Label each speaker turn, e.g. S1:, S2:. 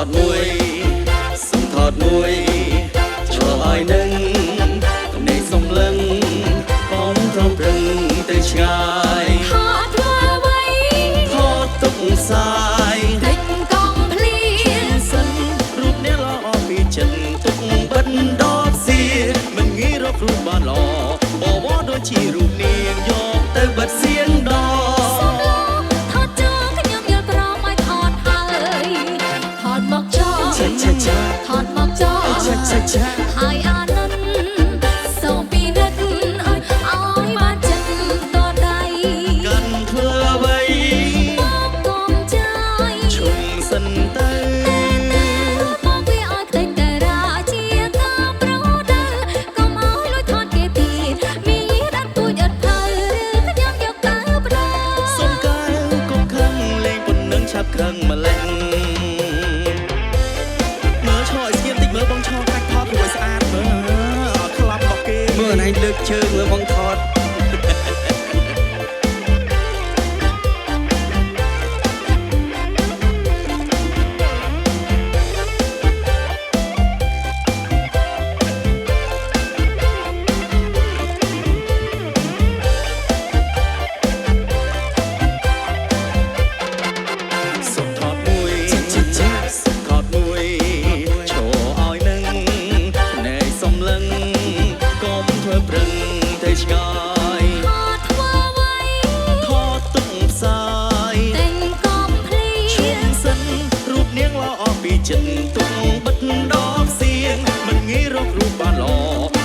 S1: តមួយសុំថតមួយឈរឲ្យនឹងទំនេរសំលឹងកុំទ្រាំប្រឹងទៅឆ្ងាយ
S2: ថតធ្វើអ្វី
S1: ថតទុកផ្សាយ
S2: តិចកងភ្លៀ
S1: សិនរូបអ្នកល្អពីចិត្តទុកបិទដកសៀមិនងាយរករូបបានល្អបវរដូចជារូបនាងយកទៅបិទសៀងដ
S2: សូមលោកថតចោលខ្ញុំយល់ព្រមឲ្យថតហើយថតមកចោល
S1: ឆាឆាឆា
S2: ថតមកចោល
S1: ឆាឆាឆា
S2: ហើយអាណិតសូមពិនិត្យឲ្យឲ្យបានចិត្តតដៃ
S1: កាន់ធ្វើអ្វី
S2: មកកុំចាយ
S1: ឈុំសិនទៅ
S2: មកវាឲ្យខ្ទេចតារាជាការប្រដៅកុំឲ្យលួចថតគេទៀតមានអត់ពូជអត់ភៅឬខ្ញុំយកទៅផ្ដៅ
S1: សុំកែវកុំខឹងលេងប៉ុណ្ណឹងឆាប់ខឹងម្លេះមើលឈរឲ្យស្ងៀមតិចមើលបងឈរកាច់ថតរួចស្អាតមើលអត់ក្លាប់មកគេ
S3: មើលអនឯងលើកជើងមើលបងថត
S1: សុំថតមួយសុំថតមួយឈរឲ្យនឹងណែសំលឹងកុំធ្វើប្រឹងទៅឆ្ងាយ
S2: ថតធ្វើអ្វី
S1: ថតទុកផ្សាយ
S2: តែងកុំភ្លៀ
S1: ឈុំសិនរូបនាងល្អពីចិត្តទុកបិទដកសៀងមិនងាយរករូបបានល្អ